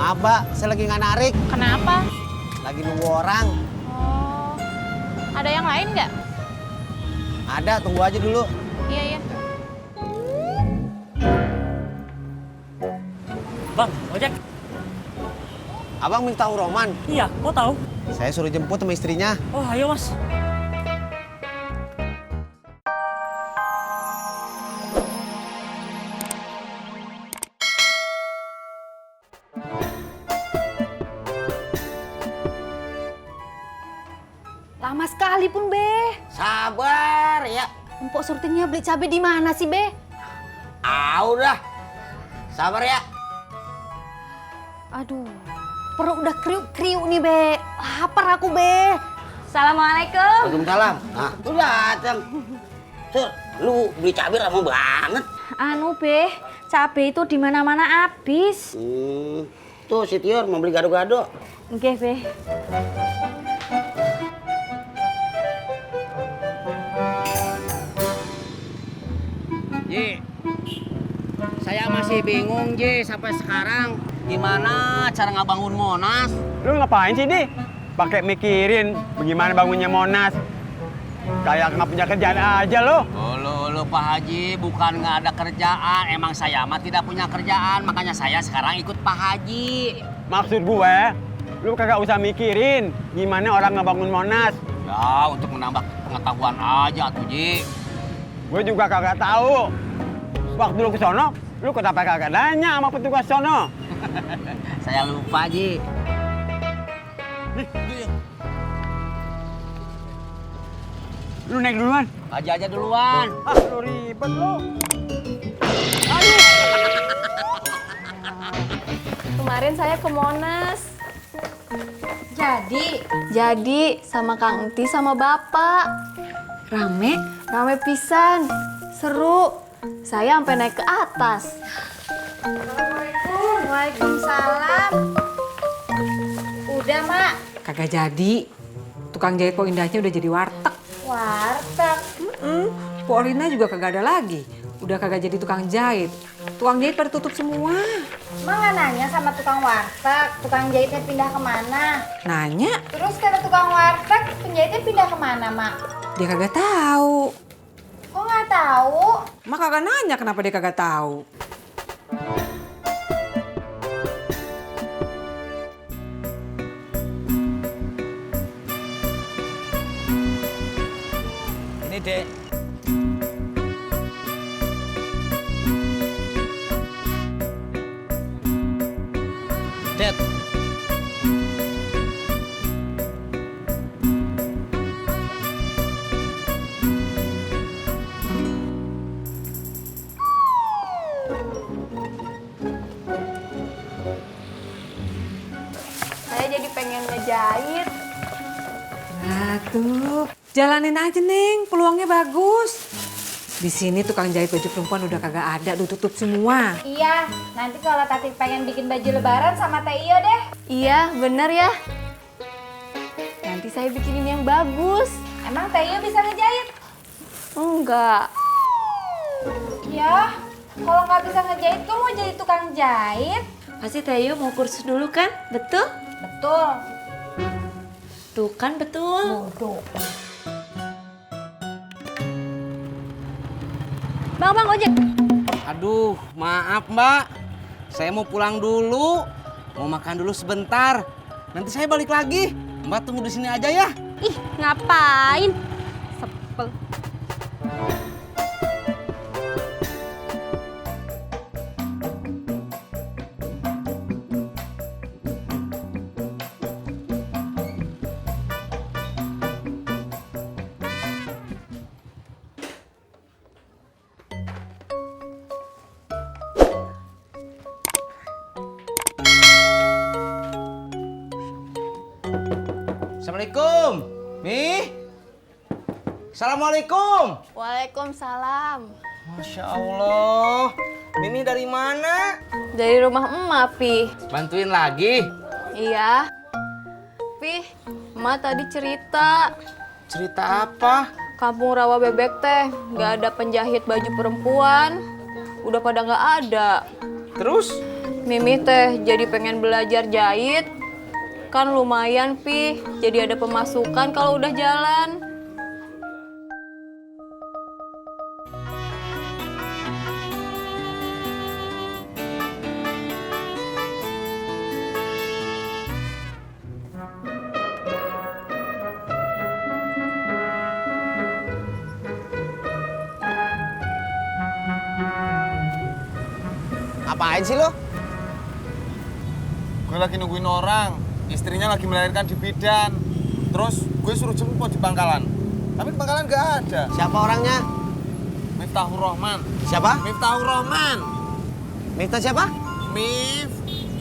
Maaf, Mbak, saya lagi nggak narik. Kenapa? Lagi nunggu orang. Oh, ada yang lain nggak? Ada, tunggu aja dulu. Iya, iya. Bang, ojek. Abang minta tahu Roman. Iya, kok tahu? Saya suruh jemput sama istrinya. Oh, ayo mas. Lama sekali pun, Be. Sabar ya. Empok surtinya beli cabai di mana sih, Be? Udah. Sabar ya. Aduh, perut udah kriuk-kriuk nih, Be. Lapar aku, Be. Assalamualaikum. Waalaikumsalam. Nah, lu datang. Sur, lu beli cabai lama banget. Anu, Be, cabai itu di mana-mana habis. Tuh si Tior mau beli gado-gado. Nggih, Be. Ji, saya masih bingung Ji sampai sekarang gimana cara ngebangun Monas. Lu ngapain sih, Di? Pakai mikirin bagaimana bangunnya Monas. Kayak nggak punya kerjaan aja lo. Lu Pak Haji, bukan nggak ada kerjaan, emang saya mah tidak punya kerjaan, makanya saya sekarang ikut Pak Haji. Maksud gue, lu kagak usah mikirin gimana orang ngebangun Monas. Ya, untuk menambah pengetahuan aja tuh Ji. Gue juga kagak tahu. Waktu lu ke sono, lu kenapa kagak nanya sama petugas sono? Saya lupa Ji. Lu naik duluan. Haji aja duluan. Ah, lu ribet lu. Kemarin saya ke Monas. Jadi sama Kang Enti sama Bapak. Rame? Rame pisan. Seru. Saya sampai naik ke atas. Assalamualaikum. Waalaikumsalam. Udah, Mak. Kagak jadi. Tukang jahit Po Indahnya udah jadi warteg. Warteg. Po Rina juga kagak ada lagi. Udah kagak jadi tukang jahit. Tukang jahit pada tutup semua. Emang nggak nanya sama tukang warteg, tukang jahitnya pindah kemana? Nanya, Terus kata tukang warteg, penjahitnya pindah kemana, Mak? dia kagak tahu. Kok nggak tahu? Mak kagak nanya kenapa dia kagak tahu. Ini Dek. Dek. Saya jadi pengen ngejahit. Nah tuh, jalanin aja Neng, peluangnya bagus. Di sini tukang jahit baju perempuan udah kagak ada, udah tutup semua. Iya, nanti kalau Tati pengen bikin baju lebaran sama Teh Iyo deh. Iya, bener ya. Nanti saya bikinin yang bagus. Emang Teh Iyo bisa ngejahit? Enggak. Ya, kalau nggak bisa ngejahit, kok mau jadi tukang jahit? Pasti Tayo mau kursus dulu kan? Betul? Betul. Tuh kan betul. Bodoh. Bang, ojek. Aduh, maaf Mbak. Saya mau pulang dulu. Mau makan dulu sebentar. Nanti saya balik lagi. Mbak tunggu di sini aja ya. Ih, ngapain? Sepel. Assalamualaikum. Mi. Assalamualaikum. Waalaikumsalam. Masya Allah. Mimi dari mana? Dari rumah emak, Pi. Bantuin lagi. Iya. Pi, emak tadi cerita. Cerita apa? Kampung Rawa Bebek teh nggak ada penjahit baju perempuan. Udah pada nggak ada. Terus? Mimi teh jadi pengen belajar jahit. Kan lumayan, Pi. Jadi ada pemasukan kalau udah jalan. Apain sih lo? Gue lagi nungguin orang, istrinya lagi melahirkan di bidan. Terus gue suruh jemput di pangkalan. Tapi di pangkalan gak ada. Siapa orangnya? Miftahur Rahman. Siapa? Miftahur Rahman. Miftah siapa? Miftahur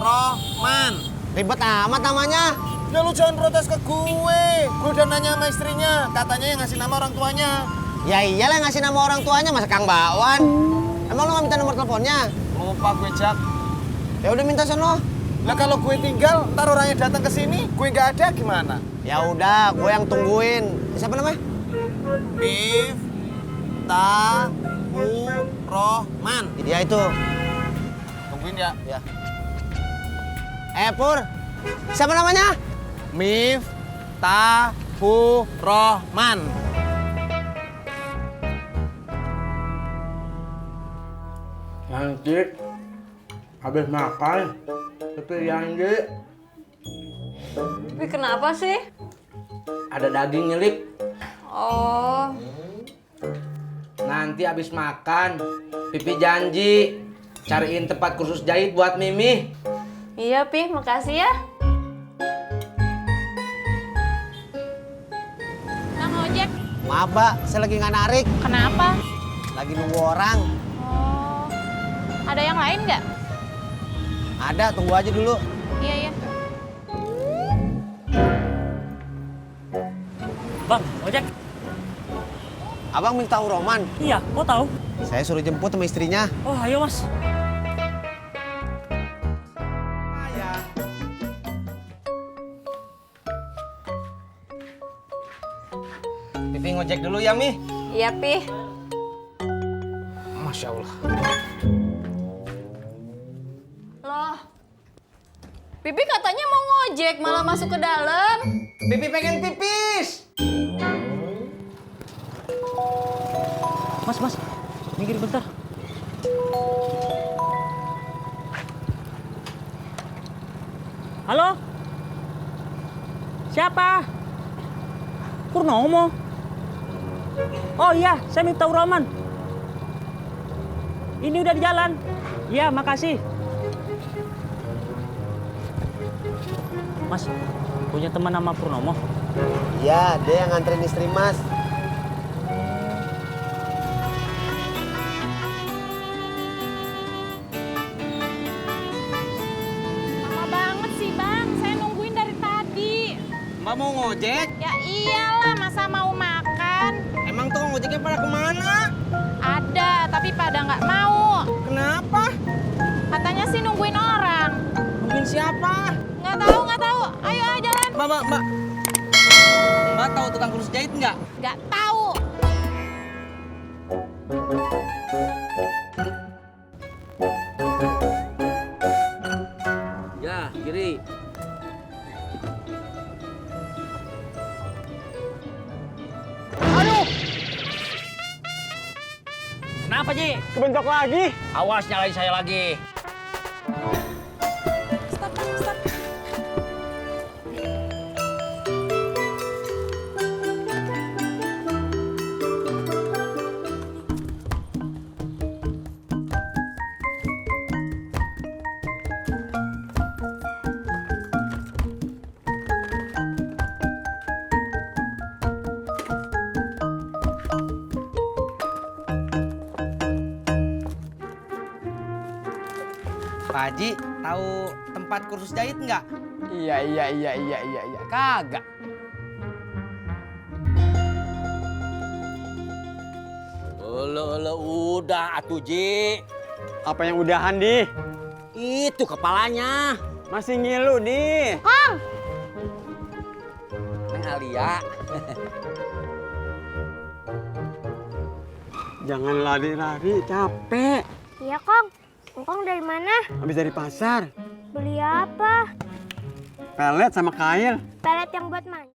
Rahman. Ribet amat namanya. Ya lu jangan protes ke gue. Gue udah nanya sama istrinya, katanya yang ngasih nama orang tuanya. Ya iyalah yang ngasih nama orang tuanya, masa Kang Bakwan. Emang lu gak minta nomor teleponnya? Lupa gue, Jak. Ya udah minta sono. Lah kalau gue tinggal, ntar orangnya datang ke sini, gue nggak ada gimana? Ya udah, gue yang tungguin. Siapa namanya? Miftahur Rahman. Iya itu. Tungguin ya. Ya. Pur. Siapa namanya? Miftahur Rahman. Nanti habis makan sepi janji. Tapi kenapa sih? Ada daging nyelip. Oh, Nanti habis makan Pipi janji cariin tempat kursus jahit buat Mimi. iya Pi, makasih ya. Bang ojek, Maaf, Mbak. Saya lagi nggak narik. kenapa? Lagi nunggu orang. Oh, ada yang lain nggak? Ada, tunggu aja dulu. Iya, iya. Bang, ojek. Abang Miftahur Rahman. Iya, kok tahu? Saya suruh jemput sama istrinya. Oh, ayo mas. Pipi ngojek dulu ya, Mi. Iya Pi. Masya Allah. Loh, Pipi katanya mau ngojek, malah masuk ke dalam. Pipi pengen pipis. Mas, minggir bentar. Halo? Siapa? Purnomo. Oh iya, saya Miftahur Rahman. Ini udah di jalan. Iya, makasih. Mas, punya teman nama Purnomo? Iya, dia yang nganterin istri Mas. Lama banget sih bang, saya nungguin dari tadi. Mbak mau ngojek? Ya iyalah, masa mau makan? Emang tuh ngojeknya pada kemana? Ada, tapi pada nggak mau. Kenapa? Katanya sih nungguin orang. Mungkin siapa? Nggak tahu, nggak tahu. Ayo, ayo jalan. Mbak. Mbak tahu tukang kursus jahit nggak? Nggak tahu. Ya, kiri. Aduh! Kenapa, Ji? Kebentok lagi. Awas nyalain saya lagi. Stop, Bang, stop. Pak Haji, tahu tempat kursus jahit nggak? Iya. Kagak. Udah atuh Ji. Apa yang udahan, Di? Itu kepalanya. Masih ngilu, Di. Neng Alia. Jangan lari-lari, capek. Iya Kong, Engkong dari mana? Habis dari pasar. Beli apa? Pelet sama kail. Pelet yang buat mancing.